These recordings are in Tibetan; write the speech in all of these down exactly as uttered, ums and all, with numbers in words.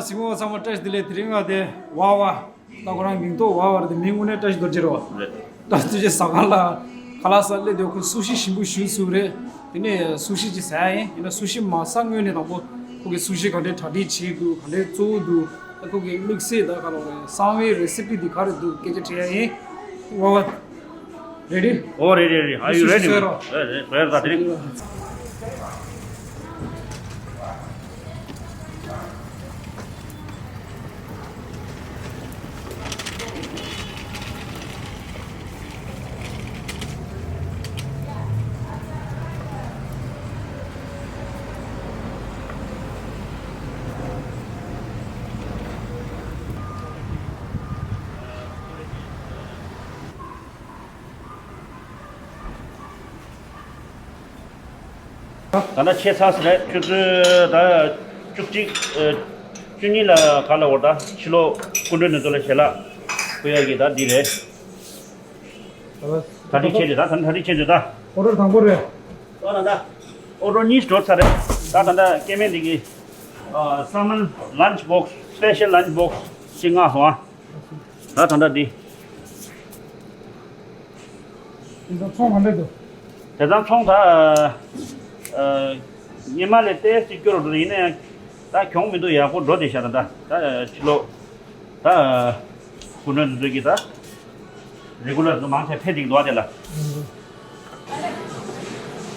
གཟིགས་མོ་ཚང་མ་བཀྲ་ཤིས་བདེ་ལེགས། དེ་རིང་ང་དེ་ཝ་ཝ། ད་ཁོ་རང་མིང་ཐོག་ཝ་ཝ་རེད་དེ། མིང་དངོས་གནས་བཀྲ་ཤིས་རྡོ་རྗེ་རེད་བ། རེད། བཀྲ་ཤིས་རྡོ་རྗེ་ཟ་ཁང་ལ་ཁ་ལག་ཟ་སླེབས་དུས་ཁོས་སུ་ཤི་ཞིམ་པོ་ཞིག་བཟོས་རེད། དེ་ནས་སུ་ཤི་ཅིག་ཟ་ཡ་ཡིན། ཡིན་ན་སུ་ཤི་མ་ཟ་སྔོན་ནས་དང་པོ་ཁོ་གིས་སུ་ཤི་ག་འདྲའི་གྲ་སྒྲིག་བྱེད་དགོས། ག་འདྲའི་བཙོ་དགོས། ཁོ་གི་དམིགས་བསལ་ད་ག་ལ་བ་རེད། གསང་བའི་རེ་སི་པི་འདི་ག་རེ་འདུག་སྐད་ཆ་དྲི་ཡ་ཡིན། ཝ་ཝ། Ready? Oh, ready, ready. Are you ready? Ready, ready. Ready, ready. ད་ལྟ་ཆས་ཚར་ཟིན་རེད། ཆུ་ཚོད་ད་བཅུ་གཅིག་ཨ། བཅུ་གཉིས་ལ་ག་ལ་བར་ད་ཕྱི་ལོགས་སྐུ་མགྲོན་དེ་ཚོ་ལ་ཞལ་ལག་ཕུལ་ཡག་གི་ད་འདི་རེད། གྲ་སྒྲིག་བྱས་ཏེ་ད་ད་གྲ་སྒྲིག་བྱས་ཏེ་ད། ཨོ་ཌར་དང་པོ་རེད། ཨོ་ད་ད་ཨོ་ཌར་གཉིས་འགྲོ་ཚར་རེད། ད་ད་ད་སྐྱེ་དམན་འདི་གི་ཨ། སཱ་མོན་ལན་ཆི་བོག་སི། སི་པེ་ཤལ་ལན་ཆི་བོག་སི་ཅིག་མངགས་སོང་ཨ། ད་ད་ད་འདི། དེང་སང་ཚོང་ག་འདྲ་འདུག་དེང་སང་ཚོང་ད་ཨ། སྔོན་མ་ལས་ཏོག་ཙམ་སྐྱོ་རུ་འགྲོ། ཡིན་ན་ཡང་ད་གྱོང་མི་འདུག་ཡག་པོ་འགྲོ་བསྡད་ཤག་ད་ད་ད་ཕྱི་ལོགས་ད་སྐུ་མགྲོན་ཚོ་གིས་ད་རེ་གུ་ལར་ཚོ་མང་ཆེ་ཕེབས་བསྡད་འདུག་ཨ། དེ་ལ།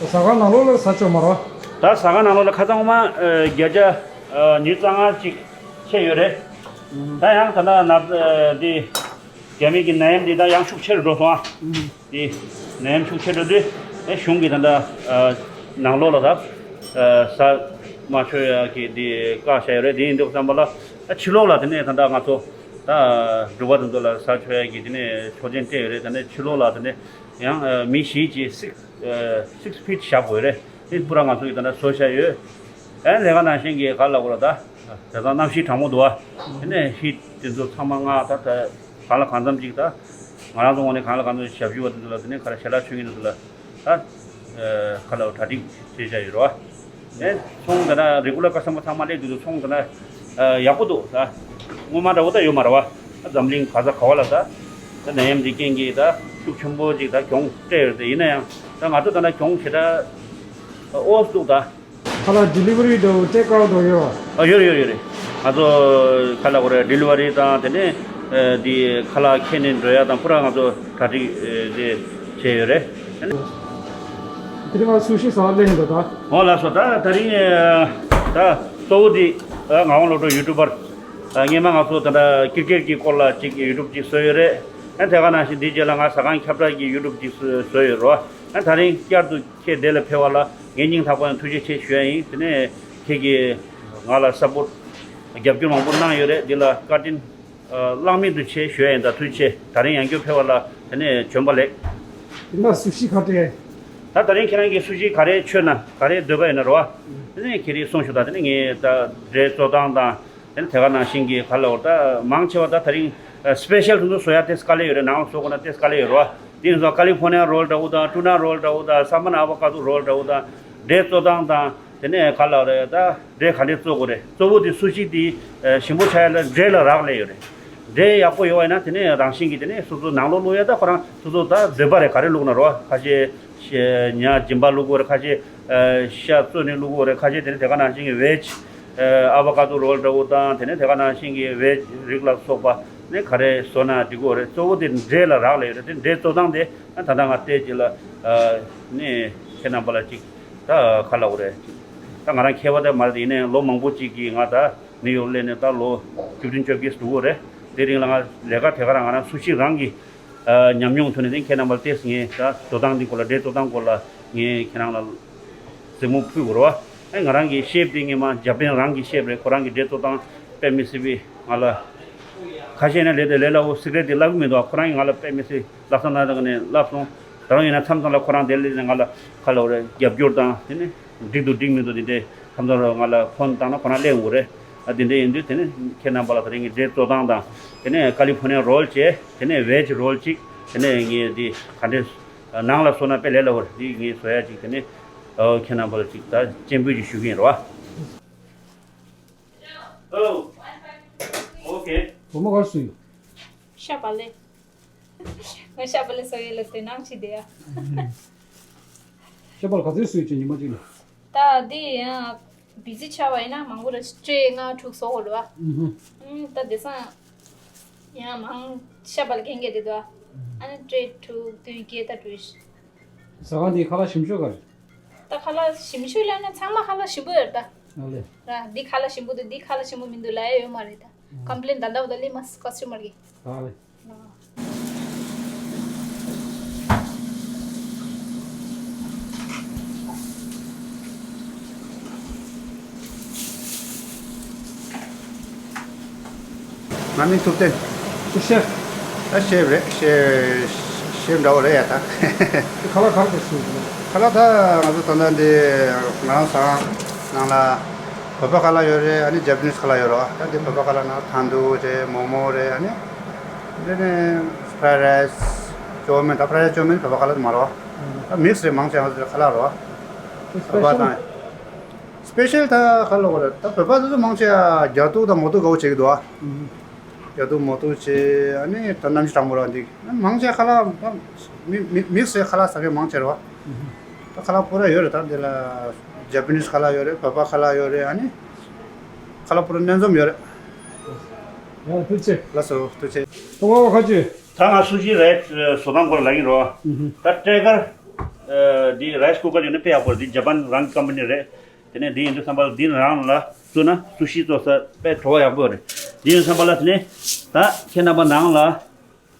ཟ་ཁང་ནང་ལོགས་ལ་ཟ་ཆོག་མ་རེད། ད་ཟ་ཁང་ནང་ལོགས་ལ་ཁ་སང་ངོ་མ་ཨ། བརྒྱ་ཆ་ཨ། ཉི་ཤུ་རྩ་ལྔ་ཅིག་ཆད་ཡོད་རེད། ད་ཡང་ད་ལྟ་ན་འདི་རྒྱ་མི་གི་ནད་ཡམས་འདི་ད་ཡང་ཤུགས་ཆེ་རུ་འགྲོ་སོང་ཨ། འདི་ནད་ཡམས་ཤུགས་ཆེ་འགྲོ་དུས་ཨེ་གཞུང་གིས་ད་ལྟ་ཨ། ནང་ལོགས་ལ་ད་ཨ། ཟ་མ་ཆོག་ཡག་གི་འདི་བཀག་བཞག་ཡོད་རེད། དེ་ཡིན་དུས་བསམ་པ་ལ་ཨ། ཕྱི་ལོགས་ལ་དེ་ནས་ད་ལྟ་ང་ཚོ་ད་འབྲུག་པ་དེ་ཚོ་ལ་ཟ་ཆོག་ཡག་གི་དེ་ནས་ཆོག་མཆན་སྤྲད་ཡོད་རེད། དེ་ནས་ཕྱི་ལོགས་ལ་དེ་ནས་ཡང་ཨ། མི་བཞི་གཅིག་སིག་སིག་ཕིཊ་བཞག་དགོས་རེད། དེ་པུ་ར་ང་ཚོ་གིས་ད་ལྟ་བཟོ་བཞག་ཡོད། ཨ་ནི་དེ་ག་ནང་བཞིན་གྱི་ག་ལ་གོ་ལ་ད་དེ་ཚང་གནམ་གཤིས་གྲང་མོ་འདུག་ཨ། དེ་ནས་ཧིཊ་དེ་ཚོ་ཚང་མ་ང་ད་ད་གང་ལ་གང་འཚམ་ཅིག་ད་ང་རང་ཚོ་ངོས་ནས་གང་ལ་གང་འཚམ་ཞབས་ཞུ་བ་དེ་ཚོ་ལ་དེ་ནས་ག་ལ་ཞལ་ལག་མཆོད་མཁན་དེ་ཚོ་ལ་ད་ག་ལ་གྲ་སྒྲིག་བྱེད་བཞག་ཡོད་རེད་བ། ཨེ་ཚོང་ད་ན་རེ་གུ་ལར་ཀ་སི་ཊ་མར་ཚང་མ་སླེབས་དུས་ཚོང་ད་ན་ཡག་པོ་འདུག་ད་སྔོན་མ་འདྲ་བོ་ད་ཡོད་མ་རེད་བ། འཛམ་གླིང་ག་ས་ག་བ་ལ་ད་ད་ནད་ཡམས་འདི་རྐྱེན་གྱིས་ད་ཤུགས་ཆེན་པོ་ཅིག་ད་གྱོང་སྤྲད་ཡོད་རེད། ཡིན་ན་ཡང་ད་ང་ཚོ་ད་ན་གྱོང་ཞེ་དྲག་ཨོ་འདུག་ད། ཁ་ལག་ཌི་ལི་ཝ་རི་དང་ཊེག་ཨའུ་ཊི་དང་ཡོད་རེད་བ། ཨ་ཡོད་རེད་ཡོད་རེད་ཡོད་རེད། ང་ཚོ་ཁ་ལག་གོ་རེ་ཌི་ལི་ཝ་རི་དང་དེ་ནས་ཨ། འདི་ཁ་ལག་ཁྱེར་ནས་འགྲོ་ཡ་དང་པུ་ར་ང་ཚོ་གྲ་སྒྲིག་ཨ། དེ་བྱས་ཡོད་རེད། དེ་རིང་ང་སུ་ཤི་ཟ་བར་སླེབས་ཡིན་འདུག་ད། འོ་ལགས་སོ། ད་དེ་རིང་ཨ། ད་གཙོ་བོ་འདི་ཨ། ངག་དབང་བློ་གྲོས་ཡུ་ཊུབ་པར་ཨ། སྔོན་མ་ང་ཚོ་ད་ལྟ་ཀིར་ཀེཊ་ཀྱི་སྐོར་ལ་ཅིག་ཡུ་ཊུབ་ཅིག་བཟོས་ཡོད་རེད། ཨ་དེ་ག་ནང་བཞིན་འདི་རྗེས་ལ་ང་ཟ་ཁང་ཁྱབ་བསྒྲགས་ཀྱི་ཡུ་ཊུབ་ཅིག་བཟོས་ཡོད་རེད་བ། ཨ་དེ་རིང་བསྐྱར་དུ་ཁྱེད་འདི་ལ་ཕེབས་པ་ལ་ངས་སྙིང་ཐག་པ་ནས་ཐུགས་རྗེ་ཆེ་ཞུ་ཡ་ཡིན། དེ་ནས་ཁྱེད་ཀྱིས་ང་ལ་སཔོརྚ་རྒྱབ་སྐྱོར་མང་པོ་གནང་ཡོད་རེད། འདི་ལ་བཀའ་དྲིན་བླ་མེད་དུ་ཆེ་ཞུ་ཡ་ཡིན། ད་ཐུགས་རྗེ་ཆེ། ད་རིང་ཡང་བསྐྱར་ཕེབས་པ་ལ་དེ་ནས་བྱོན་པ་ལེགས། དེ་ན་སུ་ཤི་ག་རེ། ད་ད་རིང་ཁྱེད་རང་གིས་སུ་ཤི་ག་རེ་མཆོད་ན་ག་རེ་འདོད་པ་ཡོད་ན་རེད་བ། དེ་ནས་ཁྱེད་རིག་གསུང་ཞུ་དང་། དེ་ནས་ངས་ད་འབྲས་བཙོ་སྟངས་དང་། དེ་ནས་དེ་ག་ནང་བཞིན་གྱི་ག་ལ་འོ་ད་མང་ཆེ་བ་ད་ད་རིང་སི་པེ་ཤལ་དེ་ཚོ་བཟོ་ཡ་དེ་དཀའ་ལས་ཡོད་རེད། ནང་ལ་བཟོ་དགོས་ན་དེ་དཀའ་ལས་ཡོད་རེད་བ། དེ་ཡིན་ཙང་ཀ་ལི་ཕོར་ནི་ཡ་རོལ་འདྲ་བོ་དང་ཊུ་ན་རོལ་འདྲ་བོ་དང་སཱ་མོན་ཨ་བོ་ཀ་ཏོ་རོལ་འདྲ་བོ་དང་། འབྲས་བཙོ་སྟངས་དང་། དེ་ནས་ག་ལ་རེད། ད་འབྲས་ག་འདྲས་བཙོ་དགོས་རེད། གཙོ་བོ་དེ་སུ་ཤི་དེ་ཞིམ་པོ་ཆགས་ཡ་ལ་འབྲས་ལ་རག་ལས་ཡོད་རེད། འབྲས་ཡག་པོ་ཡོད་པ་ཡིན་ན་དེ་ནས་རང་བཞིན་གྱིས་དེ་ནས་སོ་སོ་ནང་ལོགས་བླུགས་ཡ་ད་ཁོ་རང་སོ་སོ་ད་འདོད་པ་རེད། ག་རེ་བླུགས་ན་རོ། ཁ་ཤས་ཤ་ཉ་སྦྱིན་པ་བླུགས་དགོས་རེད། ཁ་ཤས་ཤ་བཙོས་ནས་བླུགས་དགོས་རེད། ཁ་ཤས་དེ་ནས་དེ་ག་ནང་བཞིན་གྱི་ཝེཇ་ཨ་བ་ཀ་ཏོ་རོལ་འདྲ་བོ་དང་། དེ་ནས་དེ་ག་ནང་བཞིན་གྱི་ཝེཇ་རིགས་ལ་སོགས་པ་ནས་ག་རེ་བཟོ་ན་འགྲིག་གི་རེད། གཙོ་བོ་དེ་འབྲས་ལ་རག་ལས་ཡོད་རེད། དེ་འབྲས་བཙོ་སྟངས་དེ་ད་ལྟ་ང་བལྟས་རྗེས་ལ་ནས་ཁྱེད་རྣམ་པ་ལ་ཅིག་ད་ག་ལབ་དགོས་རེད། ད་ང་རང་མཁས་པ་དེ་མ་རེད། ཡིན་ནའི་ལོ་མང་པོ་ཅིག་གི་ང་ད་ནིའུ་ཡོག་སླེབས་ནས་ད་ལོ་བཅུ་བདུན་བཅོ་བརྒྱད་འགྲོ་གི་རེད། དེ་རིང་ལ་ང་ལས་ཀ་དེ་ག་རང་ང་རང་སུ་ཤི་རང་གི་ཉམས་མྱོང་ཐོག་ནས་ནི་ཁྱེད་རྣམ་པར་ཏོག་ཙམ་ངས་ད་བཙོ་སྟངས་འདི་སྐོར་ལ་འབྲས་བཙོ་སྟངས་སྐོར་ལ་ངས་ཁྱེད་རང་ལ་གཟིགས་མོ་ཕུལ་དགོས་རེད་བ། ཨེ་ང་རང་གི་ཤེཕ་འདི་སྔོན་མ་འཇར་པན་རང་གི་ཤེཕ་རེད། ཁོ་རང་གི་འབྲས་བཙོ་སྟངས་དཔེ་མི་སྲིད་པའི་ང་ལ་ཁ་ཤས་ནས་ལས་དེ་ལས་སླ་བོ་སི་ཀི་རེཊ་དེ་བསླབ་གི་མི་འདུག་ཁོ་རང་གིས་ང་ལ་དཔེ་མི་སྲིད་བསླབ་ས་ན་ད་ནས་བསླབ་སོང་། ད་རུང་ཡིན་ན་མཚམས་མཚམས་ལ་ཁོ་རང་དེ་ལས་ནས་ང་ལ་ག་ལབ་དགོས་རེད། རྒྱབ་སྐྱོར་དང་དེ་ནས་འགྲིག་འདུག་འགྲིག་མི་འདུག་དེ་འདྲས་མཚམས་མཚམས་ལ་ང་ལ་ཕོན་བཏང་ན་ཁོ་རང་སླེབས་ཡོང་གི་རེད། ཨ་དེ་འདྲས་ཡིན་དུས་དེ་ནས་ཁྱེད་རྣམ་པ་ལ་དེ་རིང་གི་འབྲས་བཙོ་སྟངས་དང་། དེ་ནས་ཀ་ལི་ཕོར་ནི་ཡ་རོལ་བྱས། དེ་ནས་ཝེཇ་རོལ་གཅིག་དེ་ནས་ངས་འདི་ག་འདྲས་ནང་ལ་བཟོ་ན་དཔེ་ལས་སླ་བོ་རེད། འདི་ངས་བཟོ་ཡ་གཅིག་དེ་ནས་ཨོ་ཁྱེད་རྣམ་པ་ལ་གཅིག་ད་སྤྱན་འབུལ་གྱི་ཞུ་གི་ཡིན་རེད་བ། ཨོ། སྒོར་མོ་ག་རེ་བཟོས་ཡོད། ཤ་བག་ལེབ། ང་ཤ་བག་ལེབ་བཟོ་ཡས་ལ་དོ་སྣང་བྱེད་བསྡད་ཡ། ཤ་བག་ལེབ་ག་ཚོད་བཟོས་བྱས་ཉི་མ་གཅིག་ལ། ད་འདི་ཡང་བི་ཛི་ཆགས་པ་ཡིན་ན་མང་པོ་རེ་ཊྲེ་ལྔ་དྲུག་བཟོ་དགོས་རེད་བ། ཨུ་ཧུ། ཨུམ། ད་དེང་སང་ཡང་མང་ཤ་བག་ལེབ་གན་རྒྱ་དེ་འདུག་ཨ་ནི་ཊྲེ་དྲུག་བདུན་བརྒྱད་ད་འགྲོ་ཡི། ཟ་ཁང་འདི་ཁ་ལག་ཞིམ་ཤོས་ག་རེད། ད་ཁ་ལག་ཞིམ་ཤོས་ལབ་ན་ཚང་མ་ཁ་ལག་ཞིམ་པོ་ཡོད་རེད་ད། ཨ་ལེ། ར་འདི་ཁ་ལག་ཞིམ་པོ་འདུག་འདི་ཁ་ལག་ཞིམ་པོ་མི་འདུག་ལབ་ཡ་ཡོད་མ་རེད་ད། ཨ། ཀམ་པི་ལེན་ད་ལྟ་བ་ད་ལི་མ་ཀ་སི་ཊ་མར་གི། ཨ་ལེ། ང་མིང་ཐུབ་བསྟན། ཁྱོད་ཤེབ། ད་ཤེབ་རེད། ཤེབ། ཤེབ་འདྲ་བོ་རེད་ཡ་ད། ཁ་ལག་ག་རེ་ག་རེ་བཟོས་འདུག་ཁ་ལག་ད་ང་ཚོ་ད་ལྟ་འདི་ང་རང་ཟ་ཁང་ནང་ལ་བོད་པ་ཁ་ལག་ཡོད་རེད། ཨ་ནི་ཇ་པ་ནིས་ཁ་ལག་ཡོད་རེད་བ། ད་འདི་བོད་པ་ཁ་ལག་ནང་ཐང་ཐུང་རེད། མོག་མོག་རེད། ཨ་ནི་འདི་ནི་ཕ་རའི་རའི་སི་ཅོ་མིན། ད་ཕ་རའི་རའི་སི་ཅོ་མིན་བོད་པ་ཁ་ལག་དེ་མ་རེད་བ། ད་མིག་སི་རེད། མང་ཆེ་བ་ཁ་ལག་རེད་བ། བོད་པ་དང་སི་པེ་ཤལ་ད་ཁ་ལག་རེད། ད་བོད་པ་དེ་ཚོ་མང་ཆེ་བ་རྒྱ་ཐུག་དང་མོ་ཐུག་དགའ་བོ་བྱེད་ཀྱི་འདུག་ཨ། ཨུ་ཧུ། རྒྱ་ཐུག་མོ་ཐུག་བྱེད། ཨ་ནི་ད་གནམ་གཤིས་གྲང་མོ་ར་འདི་མང་ཆེ་བ་ཁ་ལག་ད་མི་མི་མིག་སི་ཁ་ལག་ཟ་མཁན་མང་ཆེ་རེད་བ། ཨུ་ཧུ། ད་ཁ་ལག་པུ་ར་ཡོད་རེད། ད་འདི་ལ་ཇ་པ་ནིས་ཁ་ལག་ཡོད་རེད། བོད་པ་ཁ་ལག་ཡོད་རེད། ཨ་ནི་ཁ་ལག་པུ་ར་སྣ་འཛོམས་ཡོད་རེད། ཡ་ཐུགས་རྗེ་ཆེ། ལགས་སོ། ཐུགས་རྗེ་ཆེ། ཐུགས་རྗེ་ཆེ། ད་ང་སུ་ཤི་རའི་སི་བཟོ་སྟངས་སྐོར་ལ་ལབ་ཀྱི་ཡིན་རོ། ཨུ་ཧུ། ད་ཊེ་ཀར་འདི་རའི་སི་ཀུ་ཀར་ཡོད་ན་དཔེ་ཡག་པོ་རེད། འདི་ཇ་པན་རང་གི་ཀམ་པ་ནི་རེད། དེ་ནས་འདི་ཡིན་དུས་ཙམ་པ་ལ་འདི་རང་ལ་བཙུགས་ན་སུ་ཤི་བཙོ་ས་དཔེ་བྲོ་བ་ཡག་པོ་རེད། འདི་ཡིན་དུས་ཙམ་པ་ལ་དེ་ནས་ད་ཁྱེད་རྣམ་པ་ནང་ལ་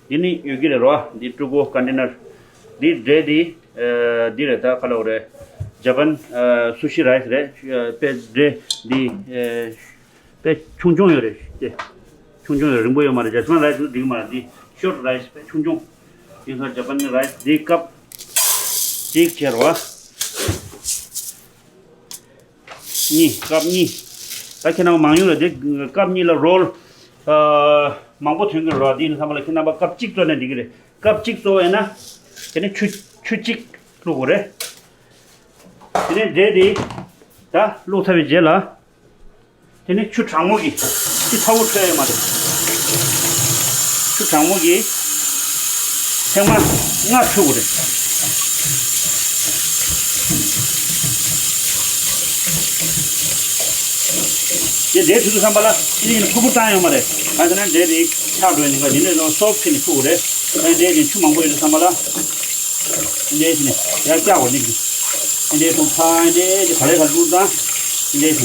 འདི་ནི་ཡོད་ཀྱི་རེད་རོ། འདི་ཀྲུ་གུ་ཀོན་ཊེ་ནར་འདི་འབྲས་འདི་འདི་རེད། ད་ག་ལབ་དགོས་རེད། ཇ་པན་སུ་ཤི་རའི་སི་རེད། དཔེ་འབྲས་འདི་དཔེ་ཆུང་ཆུང་ཡོད་རེད་དེ། ཆུང་ཆུང་ཡོད་རེད། རིང་པོ་ཡོད་མ་རེད། ཇ་པན་རའི་སི་འགྲིག་མ་རེད། འདི་ཤོར་ཊ་རའི་སི་དཔེ་ཆུང་ཆུང་། འདི་ཚོ་ཇ་པན་རའི་སི་འདི་ཀབ་གཅིག་བྱས་རོ། གཉིས། ཀབ་གཉིས། ད་ཁྱེད་རྣམ་པ་མང་ཉུང་ལ་དེ་ཀབ་གཉིས་ལ་རོལ་ཨ་མང་པོ་ཐོན་གྱི་རེད། དེ་ཡིན་ཙམ་པ་ལ་ཁྱེད་རྣམ་པ་ཀབ་གཅིག་བཙོས་ནས་འགྲིག་གི་རེད། ཀབ་གཅིག་བཙོས་ཡིན་ན་དེ་ནས་ཆུ་ཆུ་གཅིག་བླུགས་དགོས་རེད། དེ་ནས་འབྲས་དེ་ད་བླུགས་ཚར་བའི་རྗེས་ལ་དེ་ནས་ཆུ་གྲང་མོ་གི་ཆུ་ཚ་བོ་འཁྱེར་ཡོད་མ་རེད། ཆུ་གྲང་མོ་གི་ཐེངས་མ་ལྔ་འཁྱུག་དགོས་རེད། དེ་འབྲས་འཁྱུ་དུས་ཙམ་པ་ལ་ཨི་ནི་ཕུར་བུ་བཏང་ཡོད་མ་རེད། གང་ཟེར་ན་འབྲས་དེ་ཆག་འགྲོ་ཡིན་ག་དེ་འདྲས་སོབ་ཕྱིན་ནས་འཁྱུ་དགོས་རེད། ཨ་ནི་འབྲས་དེ་ཆུ་མང་པོ་ཡོད་དུས་ཙམ་པ་ལ་འདྲས་ཕྱིན་ནས་ཡར་བཀྱག་དགོས་ནི་གི། འདྲས་སོང་ཕ་འདྲས་དེ་ག་ལེ་ག་ལེ་བཏང་འདྲས་ཕྱིན།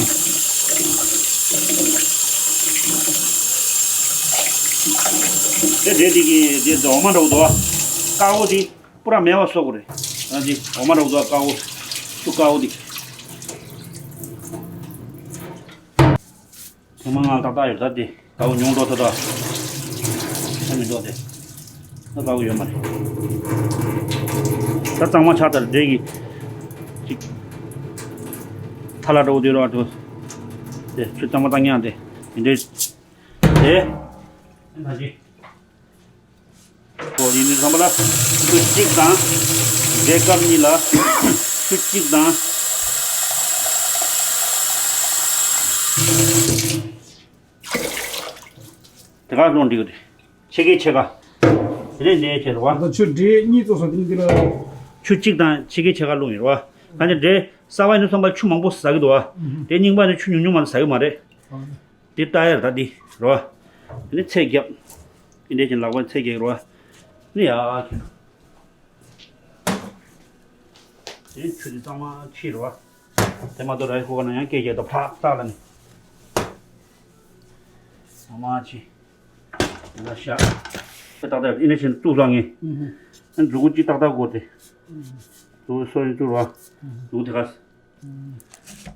དེ་འབྲས་དེ་གི་དེ་འོ་མ་འདྲ་བོ་འདུག་ཨ། དཀར་པོ་དེ། པུ་ར་མེད་པ་བཟོ་དགོས་རེད། ཨ་ནི་འོ་མ་རོ་དཀར་པོ། ཆུ་དཀར་པོ་འདི། ཚང་མ་ང་ཏག་ཏག་ཡོད་ད་དེ། དཀར་པོ་ཉུང་འགྲོ་ཐོ་ད། ཨ་མི་འགྲོ་དེ། ད་དཀར་པོ་ཡོད་མ་རེད། ད་གཙང་མ་ཆགས་ད་རེད་འདྲེ་གི། ཅིག་ཐ་ལ་འགྲོ་དུས་རོ་འགྲོ། དེ་ཆུ་གཙང་མ་བཏང་ཉག་དེ། མི་འདྲེ། དེ། ད་ཅི། ཁོ་ཡིན་དུས་ཙམ་པ་ལ་ཆུ་གཅིག་དང་། འབྲས་ཀབ་གཉིས་ལ་ཆུ་གཅིག་དང་། དེ་ག་ལོན་འགྲིག་རེད། ཕྱེད་ཀའི་ཕྱེད་ཀ། དེ་ནས་འདྲེས་བྱས་རེད་བ། ད་ཆུ་འབྲས་གཉིས་བཙོས་སོང་། དེ་ནས་འདི་ལ། ཆུ་གཅིག་དང་ཕྱེད་ཀའི་ཕྱེད་ཀ་བླུགས་ཡིན་རེད་བ། ད་ནི་འབྲས་གསར་པ་ཡིན་དུས་ཙམ་པ་ཆུ་མང་པོ་ཟ་གི་འདུག་བ། འབྲས་རྙིང་པ་ནི་ཆུ་ཉུང་ཉུང་མ་ཟ་གི་མ་རེད། འདི་ལྟ་ཡར་ད་འདི་རོ། དེ་ནི་ཚད་རྒྱབ། འདི་འདྲས་ཀྱི་ལག་པ་ཚད་རྒྱག་རོ། ནི་ཡ་ཁྱོད། དེ་ནི་ཆུ་འདི་གཙང་མ་ཕྱིས་རོ། དེ་མ་གཏོགས་རའི་སི་ཀུ་ཀར་ནང་ཡང་སྐད་རྒྱག་ད་ཕག་ཏག་ལ་ནི། གཙང་མ་ཕྱིས། ཡ་ཤ། དེ་ཏག་ཏག་ཡིན་ན་ཕྱིན་བཙུགས་བཟང་ངེ། ཨ་མཛུ་གུ་གཅིག་ཏག་ཏག་དགོས་ཏེ། མཛུ་གུ་སོ་ཡིན་བཙུགས་རོ། མཛུ་གུ་དེ་ག།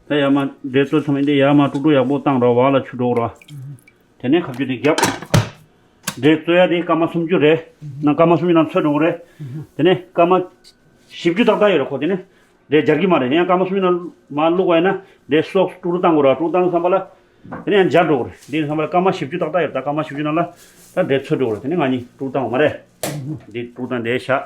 ད་ཡར་མར་འབྲས་བཙོས་ཚང་མ་འདི་ཡར་མར་དཀྲུག་དཀྲུག་ཡག་པོ་བཏང་རོགས། བག་ལ་ཆུ་འགྲོ་རོགས། དེ་ནས་ཁ་ཆུ་དེ་རྒྱབ། འབྲས་བཙོས་ཡ་དེ་སྐར་མ་སུམ་ཅུ་རེད། ནང་སྐར་མ་སུམ་ཅུ་ནང་ཚོས་འགྲོ་གི་རེད། དེ་ནས་སྐར་མ་བཞི་བཅུ་ཏག་ཏག་ཡོད་རེད་ཁོ། དེ་ནས་འབྲས་འབྱར་གི་མ་རེད། ཡང་སྐར་མ་སུམ་ཅུ་ནང་མར་བླུགས་པ་ཡིན་ན་འབྲས་སོགས་དཀྲུག་དཀྲུག་བཏང་དགོས་རེད། དཀྲུག་བཏང་དུས་ཙམ་པ་ལ་དེ་ནས་ཡང་འབྱར་འགྲོ་གི་རེད། དེ་ཡིན་དུས་ཙམ་པ་ལ་སྐར་མ་བཞི་བཅུ་ཏག་ཏག་ཡོད་རེད། ད་སྐར་མ་བཞི་བཅུ་ནང་ལ་ད་འབྲས་ཚོས་འགྲོ་གི་རེད། དེ་ནས་ང་གཉིས་དཀྲུག་བཏང་བ་མ་རེད། འདི་དཀྲུག་བཏང་འདི་བཞག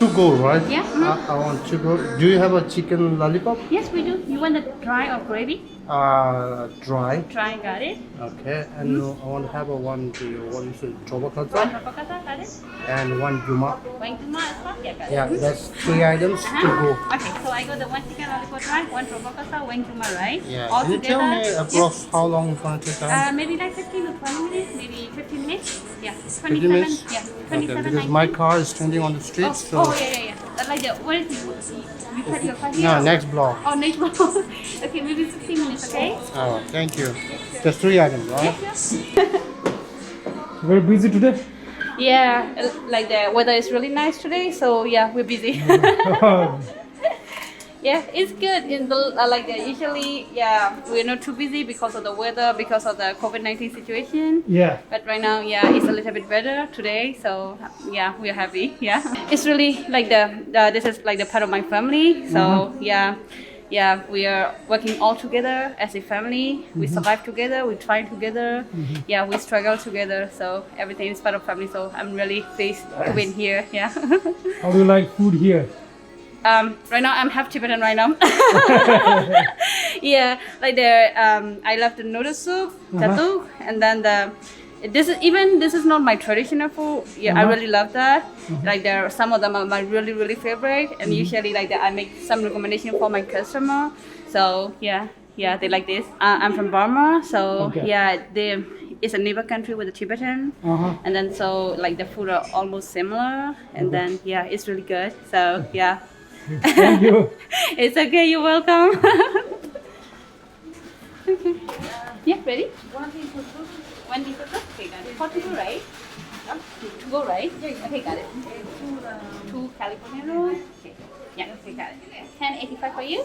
To go, right? Yeah, mm-hmm. I, I want to go. Do you have a chicken lollipop? Yes, we do. You want the dry or gravy? Uh, dry. Dry, got it. Okay, and I want to have a one, the one is a One robokasa robokasa, got it. And one gyuma. One gyuma as well? Yeah, got it. Yeah, that's three items to go. Okay, so I got the one chicken lollipop dry, one robokasa, one gyuma, right? Yeah. All together. Can you tell me approx how long it's gonna take time? Uh, maybe like fifteen to twenty minutes, maybe fifteen minutes. Yeah, fifteen minutes? Yeah, okay, twenty-seven nineteen. Because my car is standing on the street, oh, so. Oh, yeah, yeah, yeah. Uh, like the, where is it? You, you cut your car here? No, next block. Oh, next block. Okay, maybe fifteen minutes, okay? Oh, thank you. Just three items, right? Yes, yes. Very busy today? Yeah, uh, like the weather is really nice today, so yeah, we're busy. Yeah, it's good. In the uh, like uh, usually, yeah, we're not too busy because of the weather, because of the COVID nineteen situation. Yeah. But right now, yeah, it's a little bit better today, so yeah, we're happy. Yeah, it's really like the uh, this is like the part of my family. So yeah, yeah, we are working all together as a family. We survive together. We try together. Yeah, we struggle together. So everything is part of family. So I'm really pleased to be here. Yeah. How do you like food here? Um, right now, I'm half Tibetan right now. Yeah, like the um, I love the noodle soup, uh-huh, jaduk, and then the this is even this is not my traditional food. Yeah, I, uh-huh, Really love that. Uh-huh. Like there, some of them are my really really favorite, and, mm-hmm, Usually like that, I make some recommendation for my customer. So yeah. Yeah, they like this. Uh, I'm from Burma, so okay, yeah, they it's a neighbor country with the Tibetan, uh-huh, and then so like the food are almost similar, and, okay, Then yeah, it's really good. So yeah. Thank you. It's okay. You're welcome. Okay. Yeah, ready? One dish for two. One dish for two. Okay, got it. For two, right? Huh? Two, two, right? Okay, got it. Two California roll. Okay. Yeah, okay, got it. Ten eighty-five for you.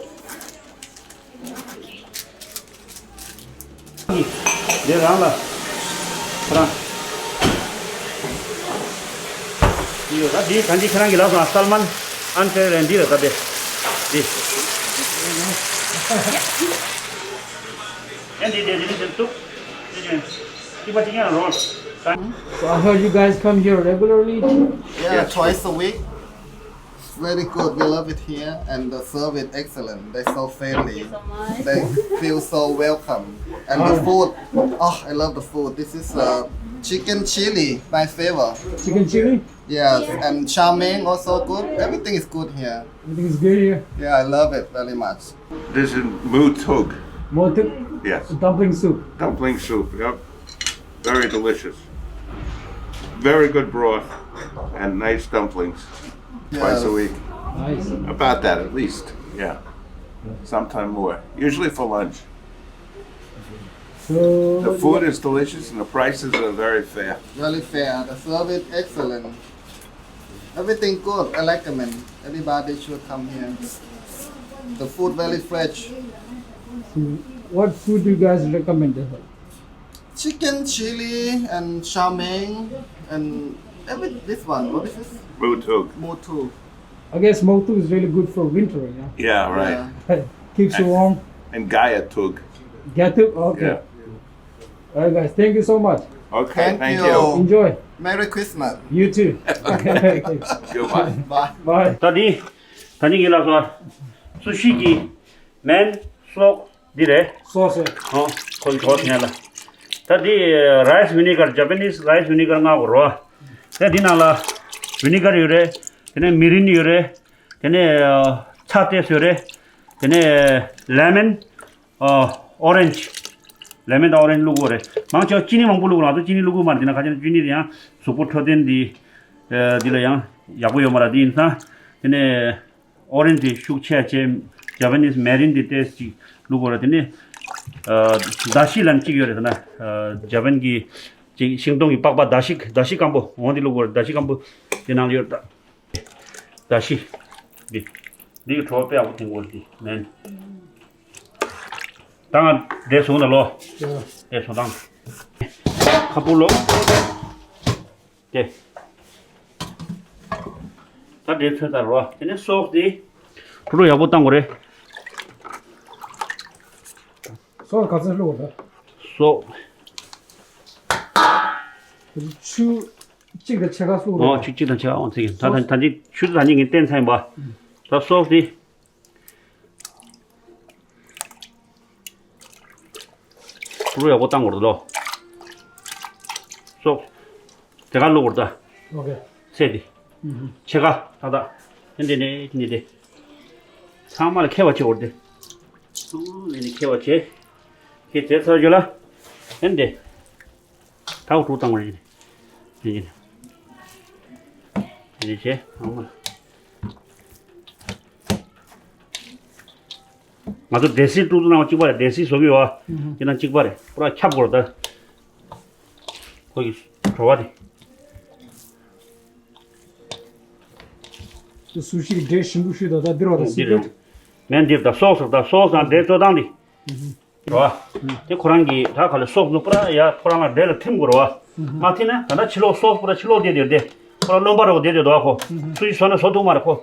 འདི་རང་ལ། ཁྱེད་རང་། འདི་ཡོད་ད། འདི་གང་ཅི་ཁྱེད་རང་གི་ལག་སོང་། སལ་མན་ཨན་ཕེ་རེ་འདི་རེད་ད། དེ་འདི། ཨན་འདི་འདི་འདི་འདི་འདུག་འདི་འདི་པ་ཅི་ཡང་རོལ། So I heard you guys come here regularly? Yeah, twice a week. Very good. We love it here, and the service excellent. They're so friendly. Thank you so much. They feel so welcome. And the food, oh, I love the food. This is uh, chicken chili, my favorite. Chicken chili? Yes, and chow mein also good. Everything is good here. Everything is good here. Yeah, I love it very much. This is moo tug. Moo tug? Yes. Dumpling soup. Dumpling soup, yep. Very delicious. Very good broth and nice dumplings. Twice a week. Nice. About that, at least. Yeah. Sometime more. Usually for lunch. So the food is delicious and the prices are very fair. Very fair. The service excellent. Everything good. I recommend everybody should come here. The food very fresh. So what food do you guys recommend? Chicken chili and chow mein and every this one. What is this? Moo tug. Moo tug. I guess moo tug is really good for winter, yeah? Yeah, right. Yeah. Keeps you warm. And gaya tug. Gaya tug? Okay. Yeah. All right, guys. Thank you so much. Okay, thank you. Enjoy. Merry Christmas. You too. Goodbye. Bye. Bye. ད་འདི། ད་ནི་ངེད་ལ་སོ། སུ་ཤི་གི། མེན། སོག་འདི་རེད། སོག་ཟེར། ཨོ། ཁོ་ཚོ་ཐོག་ཐེན་ལ། ད་འདི་རའི་སི་བི་ནི་གར། ཇ་པ་ནི་སི་རའི་སི་བི་ནི་གར་མངགས་དགོས་རོ། ད་འདི་ནང་ལ་བི་ནི་གར་ཡོད་རེད། དེ་ནས་མི་རིན་ཡོད་རེད། དེ་ནས་ཚྭ་ཏོག་ཙམ་ཡོད་རེད། དེ་ནས་ལེ་མོན། ཨོ། ཨོ་རེན་ཇི། ལེ་མོན་དང་ཨོ་རེན་ཇི་བླུགས་དགོས་རེད། མང་ཆེ་བ་ཅི་ནི་མང་པོ་བླུགས་དགོས། ང་ཚོ་ཅི་ནི་བླུགས་དགོས་མ་རེད། དེ་ན་ཁ་ཆེ་ན་ཅི་ནི་དེ་ཡང་གཟུགས་པོ་འཕྲོད་བསྟེན་འདི། ཨ། འདི་ལ་ཡང་ཡག་པོ་ཡོད་མ་རེད། དེ་ཡིན་ཙང་དེ་ནས། ཨོ་རེན་ཇི་ཤུགས་ཆེ་ཆེ། ཇ་པ་ནི་སི་མེ་རིན་དེ་ཏོག་ཙམ་ཅིག་བླུགས་དགོས་རེད། དེ་ནས་ཨ་དཱ་ཤི་ལབ་ཅིག་ཡོད་རེད། ད་ན་ཨ་ཇ་པན་གྱི་ཅིག་ཤིང་སྡོང་གི་པགས་པ། དཱ་ཤི། དཱ་ཤི་སྐམ་པོ་འོ་འདི་བླུགས་དགོས་རེད། དཱ་ཤི་སྐམ་པོ་དེ་ནང་ལ་ཡོད་རེད། དཱ་ཤི་འདི། འདི་གི་བྲོ་བ་དཔེ་ཡག་པོ་འཐེན་དགོས་རེད། འདི་མེན། ད་ང་འདྲེ་བཟུང་ད་ལོ། འདྲེ་བཟུང་དང་། ཁ་སྤུ་ལོ། དེ། ད་འདྲེ་ཚོད་ལྟ་རོ། དེ་ནས་སོག་དེ། ཕྲུ་གུ་ཡག་པོ་བཏང་དགོས་རེད། སོག་ག་ཚོད་བླུགས་རེད། སོག་ཆུ། གཅིག་དང་ཕྱེད་ཀ་བླུགས་རོགས། ཨོ་གཅིག་གཅིག་དང་ཕྱེད་ཀ་ཨོ་ཚིག་ད་ད་ད་འདི་ཆུ་ཚོད་ད་གཉིས་ངས་བསྟན་ཚར་ཡིན་པ། ད་སོགས་དེ། བླུགས་ཡག་པོ་བཏང་དགོས་རེད་ལོ། སོགས། དེ་ག་བླུགས་དགོས་རེད་ད། ཨོ་ཀེ། ཚད་དེ། ཕྱེད་ཀ་ཏག་ཏག་ཨེ་འདི་ནས་འདི་ནས་དེ། ཚང་མ་ལ་ཁྱད་པར་ཕྱེ་དགོས་རེད་དེ། ཚང་མ་ལ་ནས་ཁྱད་པར་ཕྱེ། ཁྱེད་དེ་ཚར་རྒྱུ་ལ། ཨེ་འདི། ད་འུ་ཐུག་བཏང་བ་རེད། ཡིན་གྱི་རེད། ཡིན་གྱི་རེད། ང་ཚོ་འདྲེ་སྲིན་དཀྲུག་དཀྲུག་གནང་བ་གཅིག་པ་རེད། འདྲེ་སྲིན་བཟོ་གི་ཡོད་པ། དེ་ནང་གཅིག་པ་རེད། པུ་ར་ཁྱབ་དགོས་རེད་ད། ཁོ་གི་བྲོ་བ་རེད། དེ་སུ་ཞིག་འདྲེ་ཞིམ་པོ་ཞུས་ད་ད་འདིར་བ་ད་སི་པེ། མེན་འདིར་ད་སོགས་སོགས་ད་སོགས་དང་འདྲེ་བཙོ་སྟངས་འདི། རེད་བ། དེ་ཁོ་རང་གི་ད་ག་ལ་སོགས་ནུ་པུ་ར་ཡ་ཁོ་རང་ལ་འདྲེ་ལ་ཐིམ་དགོས་རེད་བ། མ་ཐིམ་ན་ད་ལྟ་ཕྱི་ལོགས་སོགས་པུ་ར་ཕྱི་ལོགས་བསྡད་དེ་བསྡད། ཁོ་རང་རློན་པ་རེད་བ་བསྡད་དེ་འདུག་བ་ཁོ། སུ་ཞིག་བཟོ་ན་བཟོ་ཐུབ་མ་རེད་ཁོ།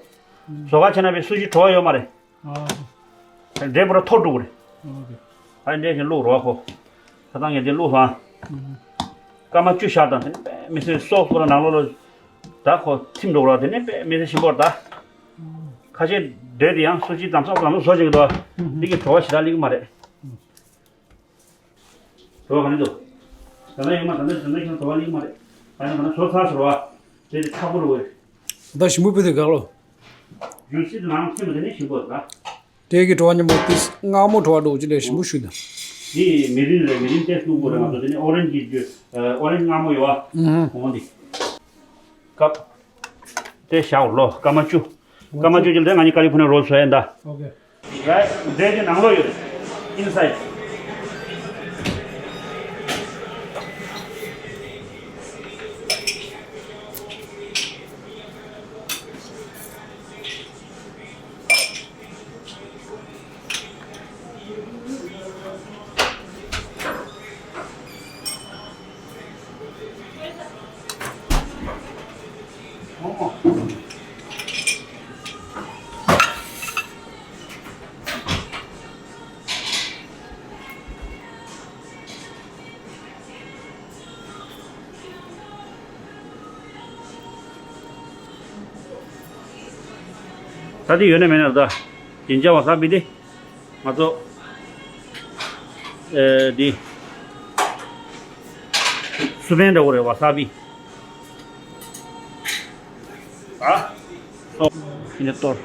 བཟོ་ག་བྱས་ན་བས་སུ་ཞིག་བྲོ་བ་ཡོད་མ་རེད། འདྲེ་པུ་ར་ཐོར་འགྲོ་གི་རེད། ཨ་འདྲེ་བཞིན་བླུགས་རོགས་ཁོ། ད་ཐང་ངས་འདི་བླུགས་སོང་། སྐར་མ་བཅུ་བཞག་དང་དེ་ནས་དཔེ་མི་སྲིད་སོགས་པུ་ར་ནང་ལོགས་ལ། ད་ཁོ་ཐིམ་འགྲོ་གི་རེད་བ། དེ་ནས་དཔེ་མི་སྲིད་ཞིམ་པོ་རེད་ད། ཁ་ཤས་འདྲེ་དེ་ཡང་སུ་ཞིག་དམ་སོགས་དམ་སོགས་བཟོ་བྱེད་ཀྱི་འདུག་འདི་གི་བྲོ་བ་ཞེ་དྲག་སླེབས་ཀྱི་མ་རེད། བྲོ་བ་ག་ནས་འདུག་ད་ལྟ་ཡོད་མ་ད་ལྟ་ད་ལྟ་ཁྱོད་བྲོ་བ་སླེབས་ཀྱི་མ་རེད། ད་ཡང་ད་ལྟ་བཟོ་ཚར་ཟེར་བ། དེ་དེ་ཚ་པོ་རེད་བས། ད་ཞིམ་པོ་དཔེ་དེ་ག་ལོ། ཇུ་སི་ནང་ཐིམ་པ་དེ་ནས་ཞིམ་པོ་རེད་ད། དེ་གི་བྲོ་བ་ཉམས་པོ་དེ་མངར་མོ་བྲོ་བ་འགྲོ་ཅི་ལས་ཞིམ་པོ་ཞུ་ད། འདི་མི་རིལ་རེད། མི་རིལ་ཏེ་སུ་གོ་རེད། ང་ཚོ་དེ་ནས་ཨོ་རེན་ཇི་ཇུ་ཨོ་རེན་ཇི་མངར་མོ་ཡོད་བ། འོང་འདི། ཀབ། དེ་བཞག་ལོ་སྐར་མ་བཅུ། སྐར་མ་བཅུ་ཅིག་ལ་ང་གཉིས་ཀ་ལི་ཕུ་ནི་རོལ་བཟོ་ཡིན་ད། ཨོ་ཀེ། རའི་འབྲས་ཀྱི་ནང་ལོགས་ཡོད་རེད། ཨིན་སའིད། ད་དེ་ཡོད་ན་མེད་ན་ད། ཡིན་ཅང་བ་ས་བི་དེ། ང་ཚོ། ཨེ་དེ། སུ་བན་འདྲ་བོ་རེད་བ་ས་བི། ཨ། ཨོ། ཡིན་ནས་གཏོར།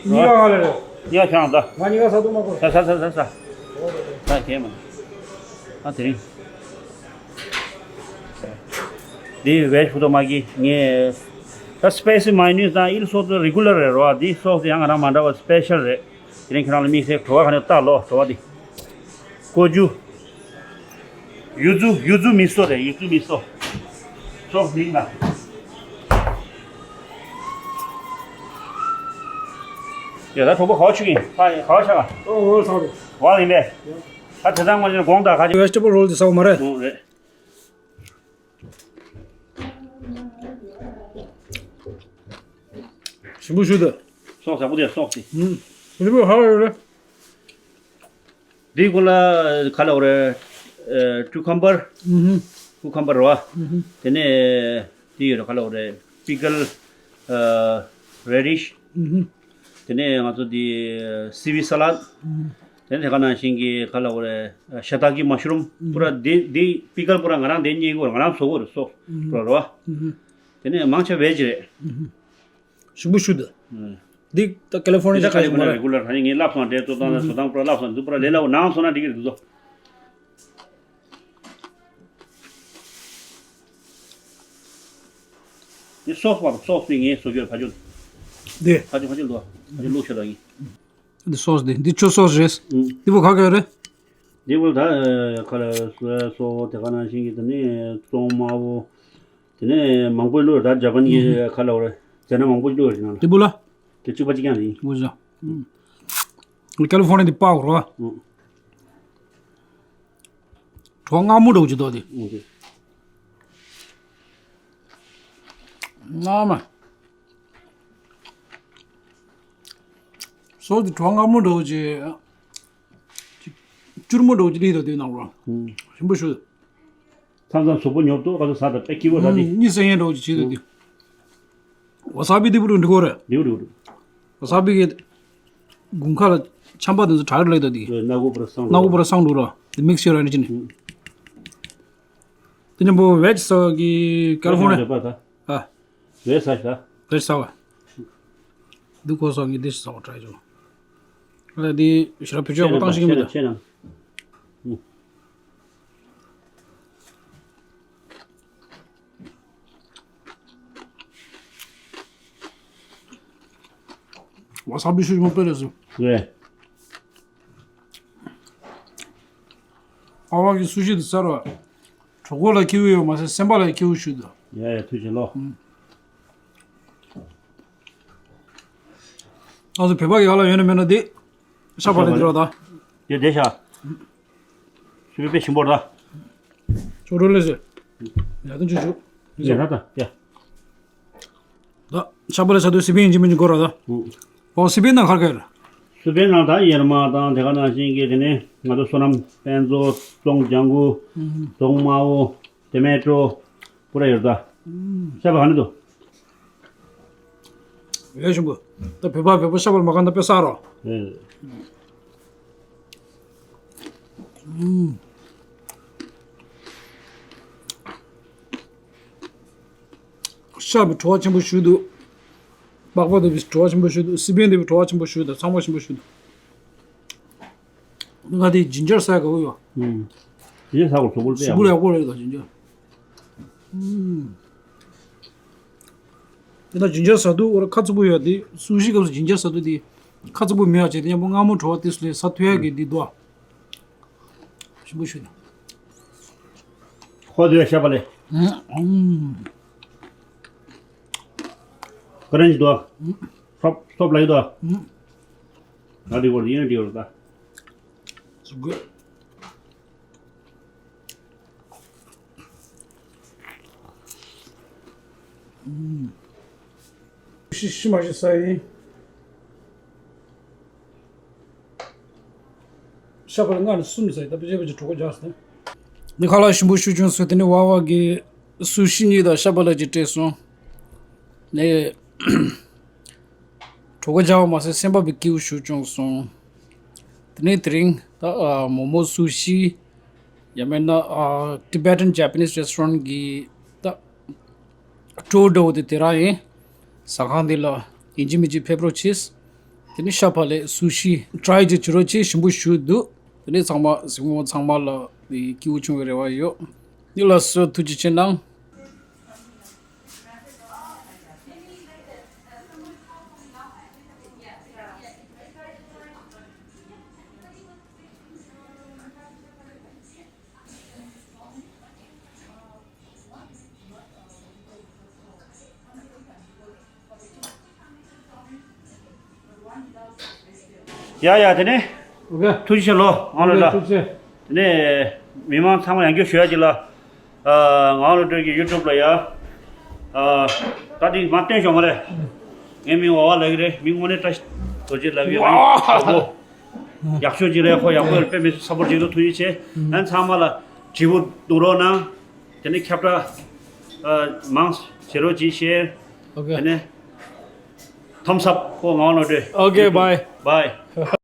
གཉིས་ཀ་ག་ལ་རེད། གཉིས་ཀ་ཁྱོད་རང་ད། ང་གཉིས་ཀ་ས་དུ་མ་གོ། ས་ས་ས་ས་ས། ས་ཁྱེད་མ། ཨ་དེ་རིང་། འདི་ཝེཇ་ཕུ་ཏོ་མ་གི་ངས། ད་སི་པའི་སི་མའི་ནིས་དང་ཨིལ་སོགས་དེ་རི་གུ་ལར་རེད་རོ། འདི་སོགས་དེ་ཡང་ང་རང་མ་འདྲ་བ་སི་པེ་ཤལ་རེད། དེ་རིང་ཁྱེད་རང་ལ་དམིགས་བསལ་བྲོ་བ་ག་ནས་བཏགས་ལོ་བྲོ་བ་འདི། ཀོ་ཅུ། ཡུ་ཙུ་ཡུ་ཙུ་མི་སོ་རེད། ཡུ་ཙུ་མི་སོ། སོགས་མིང་ལ། ཡ་ད་གྲོགས་པོ་ག་བ་ཆུ་ཡིན། ཧ་ཡིན་ག་བ་ཆ་ག་ཨོ་ཨོ་ཚང་རེད། ག་བ་ཡིན་པས། ད་དེ་ཚང་མ་ཅན་དགོངས་དག་ག་ཅི། ཝེ་ཇི་ཊེ་བལ་རོལ་དེ་ཟ་བ་མ་རེད། ཨོ་རེད། ཞིམ་པོ་ཞུ་དང་། སོགས་ཟ་པོ་དེ་སོགས་ཏེ། ཨུམ། ཞིམ་པོ་ཧ་ཡོད་རེད། འདི་གོ་ལ་ག་ལ་འོ་རེད། ཀུ་ཁམ་བར། ཨུམ། ཀུ་ཁམ་བར་རོ། ཨུམ། དེ་ནས་འདི་ཡོད་རེད་ག་ལ་འོ་རེད། པི་ཀལ། རེ་ཌིཤ། ཨུམ། དེ་ནས་ང་ཚོ་འདི་སི་ཝི་ས་ལད། ཨུམ། དེ་ནས་དེ་ག་ནང་བཞིན་གྱི་ག་ལ་འོ་རེད། ཤ་ཏ་ཀི་མ་ཤུ་རུམ། ཨུམ། པུ་ར་འདི་འདི་པི་ཀལ་པུ་ར་ང་རང་འདི་རྙེད་གོ་རེད། ང་རང་བཟོ་གོ་རེད་སོགས་པུ་ར་རོ། ཨུམ། དེ་ནས་མང་ཆེ་ཝེ་ཇི་རེད། ཨུམ། ཞིམ་པོ་ཞུ་དང་། ཨུམ། འདི་ད་ཀ་ལི་ཕོར་ནི་ཡ་ད་ཀ་ལི་ཕོར་ནི་ཡ་རེ་གུ་ལར་ད་ངས་ལབ་སོང་། འདྲེ་བཙོ་སྟངས་ལ་བཟོ་སྟངས་པུ་ར་ལབ་སོང་། འདི་པུ་ར་ལས་སླ་བོ་ནང་སོང་ན་འགྲིག་གི་རེད་འདུག་འདི་སོགས་པར་སོགས་པའི་ངས་བཟོ་རྒྱུར་ཕ་ཆུ། འདི། ཕ་ཆུ་ཕ་ཆུ་ལོ། ཕ་ཆུ་ལུག་ཤ་ད་ཡིན། འདི་སོགས་འདི་འདི་ཆུ་སོགས་རེད། ཨུམ། འདི་པོ་ག་ག་རེད། འདི་པོ་ད་ཁ་ལ་སོ་ཡ་སོ་དེ་ག་ནང་བཞིན་གྱི་ད་ནི་ཙོང་དམར་པོ། དེ་ནས་མང་པོ་བླུགས་ད་ཇ་པན་གྱི་ཁ་ལ་བར་ཟས་སྣ་མང་པོ་བླུགས་ཡོད་ནང་ལ། དེ་པོ་ལ། དེ་གཅིག་པ་གཅིག་རྐྱང་རེད། འོ་ཟ། ཀ་ལི་ཕོར་ནི་དེ་པག་རོ། ཨུ། བྲོ་མངར་མོ་འདྲ་བོ་ཅིག་འདུག་དེ། ཨུ་དེ། མངར་མ། སོ་དེ་བྲོ་མངར་མོ་འདྲ་བོ་ཅིག་ཅིག་སྐྱུར་མོ་འདྲ་བོ་ཅིག་སླེབས་འདུག་དེ་ནང་རོ། ཨུ། ཞིམ་པོ་ཞུ། མཚམས་མཚམས་གཟུགས་པོ་ཉོབ་ཏོ་ག་ཚོད་ཟ་དང་དཔེ་སྐྱིད་པོ་ར་དེ། གཉིད་སད་ཡས་འདྲ་བོ་ཅིག་བྱེད་འདུག་དེ། ཝ་ས་བི་དེ་བུ་རུ་འགྲིག་གོ་རེད། འགྲིག་འགྲིག་འགྲིག་ཝ་ས་བི་གི་དགུན་ཁ་ལ་ཆམ་པ་དེ་ཚོ་དྲག་རེད་ལབ་ད་དེ། སྣ་ཁུག་པར་སང་སྣ་ཁུག་པར་སང་འགྲོ་ར། དེ་མིག་སི་ཡོད་ར་ནི་ཅི་ནི། དེ་ནི་བོ་ཝེ་ཇི་ཟ་གི་ཀ་ལི་ཧྥོ་ནི་ཡ། རེད་པ་ད། ཨ། ཝེ་ཇི་ཟ་ཤ། ཝེ་ཇི་ཟ་བ། འདི་ཁོ་ཟ་ངེ་འདི་ཟ་བ་ཏྲའི་ཅོ། ཨ་འདི་ཞེ་དྲག་བེད་སྤྱོད་ཡག་པོ་བཏང་ཤེས་ཀྱི་མི་འདུག་ཁྱེད་རྣམས། ཝ་ས་བི་ཤུ་ཞིམ་པོ་དཔེ་ལེགས་སོ། རེད། ཨ་ཝ་གི་སུ་ཤི་དེ་ཟེར་བ། གྲོད་ཁོག་ལ་སྐྱིད་པོ་ཡོད་མ་ཟད་སེམས་པ་ལ་སྐྱིད་པོ་ཞིག་འདུག་ཡ་ཡ་ཐུགས་རྗེ་ཆེ་ལོ། ཨུམ། ང་ཚོ་བོད་པ་གི་ཡག་ལ་ཡོད་ན་མེད་ན་དེ། ཤ་བག་ལེབ་འདི་རོགས་ད། དེ་བསྡད་ཤག་ཤུ་བི་དཔེ་ཞིམ་པོ་རེད་ད། ཅོག་ཅོག་ལེ་ཟེར། ཡ་དོན་ཅོག་ཅོག་ཡ་ད་ད་ཡ། ད་ཤ་བག་ལེབ་ཟ་དུས་སི་པན་ཡིན་གཅིག་མིན་གཅིག་དགོས་རེད་ད། ཨུ། ཨོ་སི་པན་ནང་ག་རེ་ག་རེ། སི་པན་ནང་ད་ཡེར་མ་དང་དེ་ག་ནང་བཞིན་གྱི་དེ་ནས་ང་ཚོ་བསོད་ནམས་དཔལ་མཚོ་ཙོང་ལྗང་གུ། ཨུ། ཙོང་དམར་པོ། ཏེ་མེ་ཏྲོ། པུ་ར་ཡོད་ད། ཤ་བག་ག་ནས་འདུག་ཡོད་ཞིམ་པོ། ད་བོད་པ་བོད་པ་ཤ་བག་ལེབ་མ་གང་ད་དཔེ་ཟ་རོ། ཨེ། ཨུམ། ཤ་བག་བྲོ་བ་ཆེན་པོ་ཞིག་འདུག་པགས་པ་དེ་བི་བྲོ་བ་ཆེན་པོ་ཞིག་འདུག་སི་པན་དེ་བི་བྲོ་བ་ཆེན་པོ་ཞིག་འདུག་ཚང་མ་ཞིམ་པོ་ཞིག་འདུག་ང་དེ་ཇིན་ཇར་ཟ་དགའ་པོ་ཡོད། ཨུམ། ཇིན་ཇར་ཟ་དགོས་གཟུགས་པོ་དཔེ་གཟུགས་པོ་ཡག་པོ་རེད་ད་ཇིན་ཇར། ཨུམ། དེ་ན་ཇིན་ཇར་ཟ་དུས་འོ་ར་ཁ་ཚ་པོ་ཡོད་དེ་སུ་ཤི་སྐབས་སུ་ཇིན་ཇར་ཟ་དུས་དེ་ཁ་ཚ་པོ་མེད་པ་བྱས་ཏེ་མཉམ་པོ་མངར་མོ་བྲོ་བ་དེ་སུ་ལས་ཟ་ཐུབ་ཡག་གི་འདི་འདུག་ཞིམ་པོ་ཞུ་ན། ཁོ་དེ་ཤ་བག་ལེབ། ཨུམ། ཀ་རན་ཅི་འདུག་ཨུམ། སོབ་སོབ་ལ་ཡི་འདུག་ཨུམ། ང་དེ་གོ་ཡིན་ན་དེ་གོ་ད། So good. ཤི་ཤི་མ་ཤི་ས་ཡིན། ཤ་བག་ལེབ་ལྔ་ནས་གསུམ་ཟ་ཡི་ད་པེ་ཅེ་པེ་ཅེ་གྲོད་ཁོག་རྒྱགས་སོང་། འདི་ཁ་ལག་ཞིམ་པོ་ཞུ་བྱུང་སོང་། དེ་ནས་ཝ་ཝ་གི་སུ་ཤི་གཉིས་དང་ཤ་བག་ལེབ་ཅིག་སྤྲད་སོང་། ནས་གྲོད་ཁོག་རྒྱགས་པ་མ་ཟད་སེམས་པ་བི་སྐྱིད་པོ་ཞུ་བྱུང་སོང་། དེ་ནས་དེ་རིང་ད་ཨ་མོ་མོ་སུ་ཤི། ཡང་མིན་ན་ཨ་Tibetan Japanese restaurant གི་ད་སྤྲོ་འདྲ་བོ་དེ་དེ་རང་ཡིན། ཟ་ཁང་འདི་ལ་ཡིན་གཅིག་མིན་གཅིག་ཕེབས་རོགས་གྱིས། དེ་ནས་ཤ་བག་ལེབ་སུ་ཤི་ཊི་རའི་ཅིག་བྱེད་རོགས་གྱིས། ཞིམ་པོ་ཞིག་འདུག་དེ་ནས་ཚང་མ་གཟིགས་མོ་ཚང་མ་ལ་དེ་སྐྱིད་པོ་བྱུང་བའི་རེ་བ་ཡོད། འདི་ལ་སོ་ཐུགས་རྗེ་ཆེ་གནང་། ཡ་ཡ་དེ་ནས། ཨོ་ཀེ། ཐུགས་རྗེ་ཆེ་ལོ་ཨང་ལོ་ལ། ཐུགས་རྗེ་ཆེ། དེ་ནས་མི་མང་ཚང་མ་ཡང་བསྐྱར་ཞུ་ཡ་ཅིག་ལ། ཨ་ངག་དབང་བློ་གྲོས་ཀྱི་ཡུ་ཊུབ་ལ་ཡ། ཨ་ད་དེ་མ་སྟོན་ཤོག་མ་རེད། ངའི་མིང་ཝ་ཝ་ལབ་ཀྱི་རེད། མིང་དངོས་གནས་བཀྲ་ཤིས་རྡོ་རྗེ་ལབ་ཀྱི་རེད། ཡག་པོ། ཡག་ཤོས་ཅིག་རེད། ཁོ་ཡག་པོ་ཡོད་དཔེ་མི་སྲིད་ཚ་པོ་ཅིག་འདུག་ཐུགས་རྗེ་ཆེ། ཨ་ནི་ཚང་མ་ལ་བྲིས་པོ་འདུག་རོགས་གནང་། དེ་ནས་ཁྱབ་བསྒྲགས་ཨ་མང་བྱེད་རོགས་གྱིས། ཤེར། ཨོ་ཀེ། དེ་ནས་ཐམ་སབ་ཁོ་ངག་དབང་བློ་གྲོས། ཨོ་ཀེ། བྷའི། བྷའི།